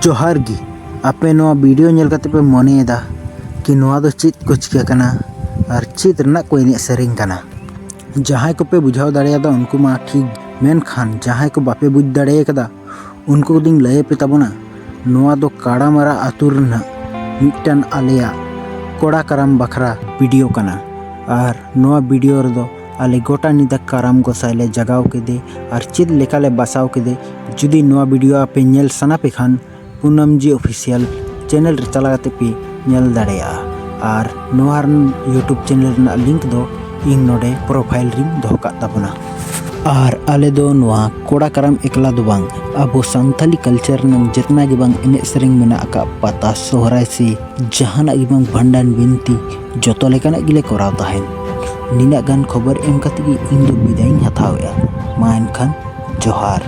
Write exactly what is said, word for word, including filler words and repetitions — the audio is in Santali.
ᱡᱚᱦᱟᱨ ᱜᱮ᱾ ᱟᱯᱮ ᱱᱚᱣᱟ ᱵᱷᱤᱰᱤᱭᱳ ᱧᱮᱞ ᱠᱟᱛᱮ ᱯᱮ ᱢᱚᱱᱮᱭᱮᱫᱟ ᱠᱤ ᱱᱚᱣᱟ ᱫᱚ ᱪᱮᱫ ᱠᱚ ᱪᱤᱠᱟᱹ ᱠᱟᱱᱟ ᱟᱨ ᱪᱮᱫ ᱨᱮᱱᱟᱜ ᱠᱚ ᱮᱱᱮᱡ ᱥᱮᱨᱮᱧ ᱠᱟᱱᱟ? ᱡᱟᱦᱟᱸᱭ ᱠᱚᱯᱮ ᱵᱩᱡᱷᱟᱹᱣ ᱫᱟᱲᱮᱭᱟᱫᱟ ᱩᱱᱠᱩ ᱢᱟ ᱴᱷᱤᱠ, ᱢᱮᱱᱠᱷᱟᱱ ᱡᱟᱦᱟᱸᱭ ᱠᱚ ᱵᱟᱯᱮ ᱵᱩᱡᱽ ᱫᱟᱲᱮ ᱠᱟᱫᱟ ᱩᱱᱠᱩ ᱫᱚᱧ ᱞᱟᱹᱭ ᱟᱯᱮ ᱛᱟᱵᱚᱱᱟ᱾ ᱱᱚᱣᱟ ᱫᱚ ᱠᱟᱲᱟᱢᱟᱨᱟ ᱟᱹᱛᱩ ᱨᱮᱱᱟᱜ ᱢᱤᱫᱴᱟᱝ ᱟᱞᱮᱭᱟᱜ ᱠᱚᱲᱟ ᱠᱟᱨᱟᱢ ᱵᱟᱠᱷᱨᱟ ᱵᱷᱤᱰᱤᱭᱳ ᱠᱟᱱᱟ᱾ ᱟᱨ ᱱᱚᱣᱟ ᱵᱷᱤᱰᱤᱭᱳ ᱨᱮᱫᱚ ᱟᱞᱮ ᱜᱚᱴᱟ ᱧᱤᱫᱟᱹ ᱠᱟᱨᱟᱢ ᱜᱚᱸᱥᱟᱭ ᱞᱮ ᱡᱟᱜᱟᱣ ᱠᱮᱫᱮ ᱟᱨ ᱪᱮᱫ ᱞᱮᱠᱟ ᱞᱮ ᱵᱟᱥᱟᱣ ᱠᱮᱫᱮ᱾ ᱡᱩᱫᱤ ᱱᱚᱣᱟ ᱵᱷᱤᱰᱤᱭᱳ ᱟᱯᱮ ᱧᱮᱞ ᱥᱟᱱᱟ ᱯᱮ ᱠᱷᱟᱱ, ᱯᱩᱱᱟᱢ ᱡᱤ ᱚᱯᱷᱤᱥᱤᱭᱟᱞ ᱪᱮᱱᱮᱞ ᱨᱮ ᱪᱟᱞᱟᱣ ᱠᱟᱛᱮ ᱯᱮ ᱧᱮᱞ ᱫᱟᱲᱮᱭᱟᱜᱼᱟ᱾ ᱟᱨ ᱱᱚᱣᱟ ᱨᱮᱱ ᱭᱩᱴᱩᱵᱽ ᱪᱮᱱᱮᱞ ᱨᱮᱱᱟᱜ ᱞᱤᱝᱠ ᱫᱚ ᱤᱧ ᱱᱚᱰᱮ ᱯᱨᱚᱯᱷᱟᱭᱤᱞ ᱨᱤᱧ ᱫᱚᱦᱚ ᱠᱟᱜ ᱛᱟᱵᱚᱱᱟ᱾ ᱟᱨ ᱟᱞᱮ ᱫᱚ ᱱᱚᱣᱟ ᱠᱚᱲᱟ ᱠᱟᱨᱟᱢ ᱮᱠᱞᱟ ᱫᱚ ᱵᱟᱝ, ᱟᱵᱚ ᱥᱟᱱᱛᱟᱞᱤ ᱠᱟᱞᱪᱟᱨ ᱨᱮᱱᱟᱜ ᱡᱮᱛᱱᱟ ᱜᱮ ᱵᱟᱝ ᱮᱱᱮᱡ ᱥᱮᱨᱮᱧ ᱢᱮᱱᱟᱜ ᱟᱠᱟᱫ, ᱯᱟᱛᱟ ᱥᱚᱦᱨᱟᱭ ᱥᱮ ᱡᱟᱦᱟᱱᱟᱜ ᱜᱮ ᱵᱟᱝ ᱵᱷᱟᱸᱰᱟᱱ ᱵᱤᱱᱛᱤ, ᱡᱚᱛᱚ ᱞᱮᱠᱟᱱᱟᱜ ᱜᱮᱞᱮ ᱠᱚᱨᱟᱣ ᱛᱟᱦᱮᱱ᱾ ᱱᱤᱱᱟᱹᱜ ᱜᱟᱱ ᱠᱷᱚᱵᱚᱨ ᱮᱢ ᱠᱟᱛᱮ ᱜᱮ ᱤᱧ ᱫᱚ ᱵᱤᱫᱟᱹᱭ ᱤᱧ ᱦᱟᱛᱟᱣᱮᱫᱼᱟ᱾ ᱢᱟ ᱮᱱᱠᱷᱟᱱ ᱡᱚᱦᱟᱨ᱾